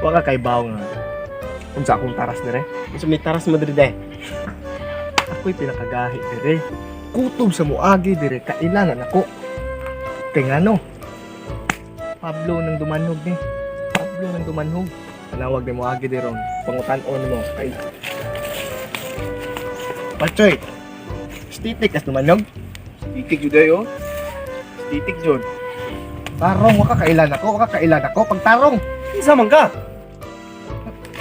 Wa ka kay baw nga. Unsa akong taras dire? Unsa may taras mo diri day? Ako'y pinakagahi dire. Kutob sa muagi dire kailangan ako. Kay ngano? Pablo nang dumanhog ni. Pablo nang dumanhog. Tanawag ni muagi dire ron. Pangutan-on mo kay Pachoy. Stitik as dumanhog. Titik jud ay oh. Titik jud. Tarong wa ka kailan ako, wa ka kailan ako pagtarong. Kinsa man ka?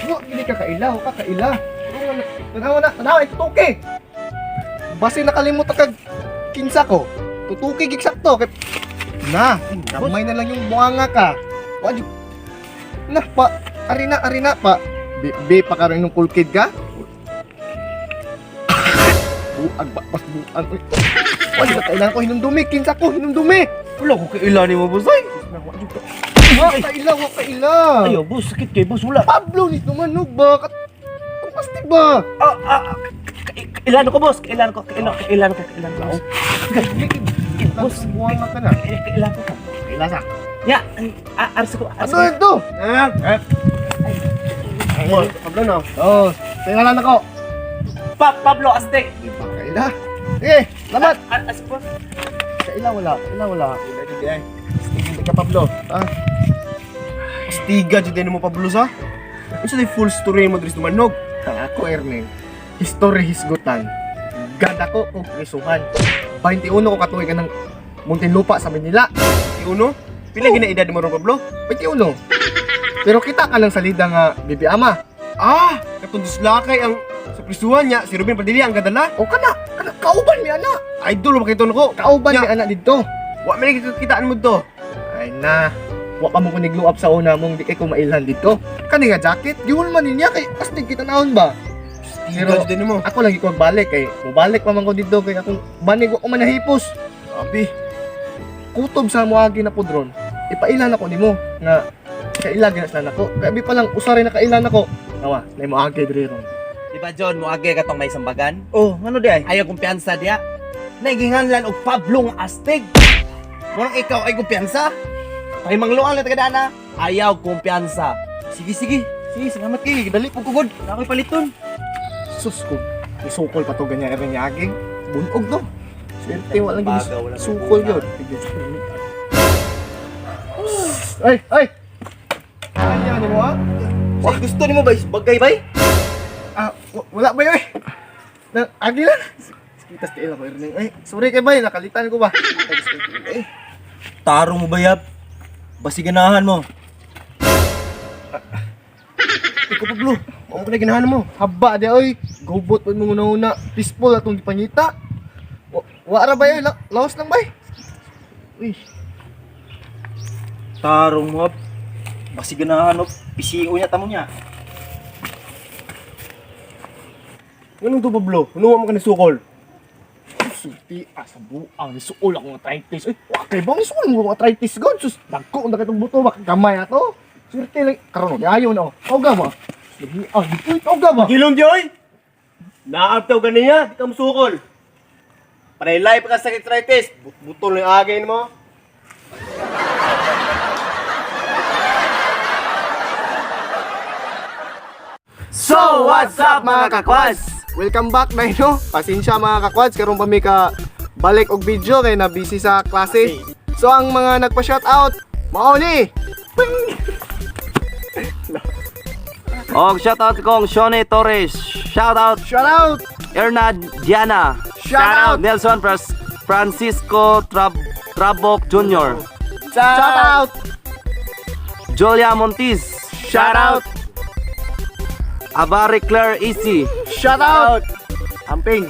Wa gini ka kaila, wa ka kaila. Tanawa na, tanawa tutuki. Basi nakalimot ka kag kinsa ko. Tutuki gig sakto kay na, kamay na lang yung buwanga ka. Wa jud- Na pa, arina arina pa. B, B pa karon nung cool kid ka. Buag ba pas buang. Uy. Wa jud ka kailangan ko hinumdumi, kinsa ko hinumdumi. Wala ko kaila nimo boss ay. Na wa jud ka. Wa kaila, wa kaila. Ayo boss, sakit kay boss wala. Pablo ni tumanog ba? Kung pasti ba? Ah, ah, kailan ko boss, kailan ko, kailan kailan ko, kailan ko. Boss, buwan ka na. Kailan ko. Kaila sa. Ya, arsa ko, Ano ito? Pablo no. Oh, tingnan ako. Pa Pablo Aztec. Di ba kaila? Sige, lamat. Arsa ko. Kaila wala, kaila wala. Kaila jud ay. Stiga ka Pablo. Ah, Stiga jud mo Pablo sa. Unsa day full story mo diri sa Dumanog? ako Erning. History hisgutan. Ganda ko kung prisuhan. 21 ko katuig ka ng Muntinlupa sa Manila. Uno? Pila gina edad mo ron Pablo? 21. Pero kita ka lang salida nga bibi ama. Ah, katong dislakay ang sa prisuhan niya, si Ruben Padilla ang gadala. O kana, kana kauban mi ana. Idol ba kay ko? Kauban Nya. mi ana didto. Wa man kitaan mo to. Ay na, wa pa mo ko niglow up sa una mong di kay ko mailhan dito. Kani nga jacket, giwol man niya kay astig kita naon ba? Stiga jud mo. Ako lagi ko magbalik kay mobalik pa man ko dito kay akong banig wa ko man nahipos. Abi, Kutob sa moagi na pudron. Ipailan ako nimo nga kaila gina sila nako. Kay abi pa lang usa rin na kailan ako. Nawa, na moagi diri ron. Di ba John, moagi ka tong may sambagan? Oh, ano di ay? Ayaw kumpiyansa diya. Naiginganlan og Pablo nga astig. Murang ikaw ay kumpiyansa. Pahimangluan lang taga dana. Ayaw kumpiyansa. Sige, sige. Sige, salamat kay. Dali po kugod. Ako'y paliton. Sus ko, isukol pa to ganyan rin yagi. Bunog to. Swerte wala lang Baga, wala sukol yun. Ay, ay! Kanya ni mo ah? Say, gusto nimo ba bagay bay? Ah, wala ba yun eh? Na, agi lang. Kitas tiil ako, Erning. Ay, sorry kay bay, nakalitan ko ba? Eh, Tarong mo bayab. Basi ganahan mo. Ikaw Pablo, mo ko na ganahan mo. Haba di oy. Gubot po mong una-una. Peaceful atong gipangita. Wa ra ba yun? Laos lang bay. Uy, Tarong mo. Basi ganahan mo. PCO niya tamo niya. Nganong to Pablo? Ano mo ka sukol? sulti ah, sa buang. Nisuol akong arthritis. Uy, wa kay ba? Nisuol mo akong arthritis god. Sus, dagko ang dakitong buto. Baka gamay ato. Swerte lang. Karon, ayaw na oh. Tawga ba? Lagi, ah, di tawga ba? Gilom di oy. Naabtaw ganiya, di ka musukol. Panay pa ka sa arthritis, butol yung agay mo. So, what's up mga kakwas? Welcome back na ino. Pasensya mga kakwads, karon pa mi ka balik og video kay na busy sa klase. So ang mga nagpa-shoutout, mao ni. Ping! Og shoutout kong Shone Torres. Shoutout Shoutout! Ernad Diana. Shoutout! Nelson Francisco Trabok Jr. Shoutout! Julia Montiz. Shoutout! Abari Claire Isi. Shoutout! Amping.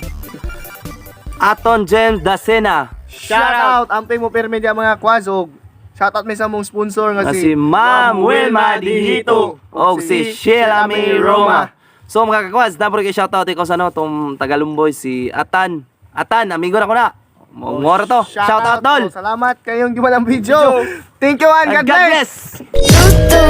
Aton Jen Dacena. Shoutout! Amping mo pirmi diya mga kwads og shoutout mi sa mong sponsor nga Nga si Ma'am Wilma Dihito og si Sheila May Roma. So mga kakwas, dapat kay shoutout ikaw sa no tong Tagalumboy si Atan. Atan, amigo na ko na. Ngoro to. Shoutout tol. Salamat kayong giman ang video. Thank you and And God bless. God bless.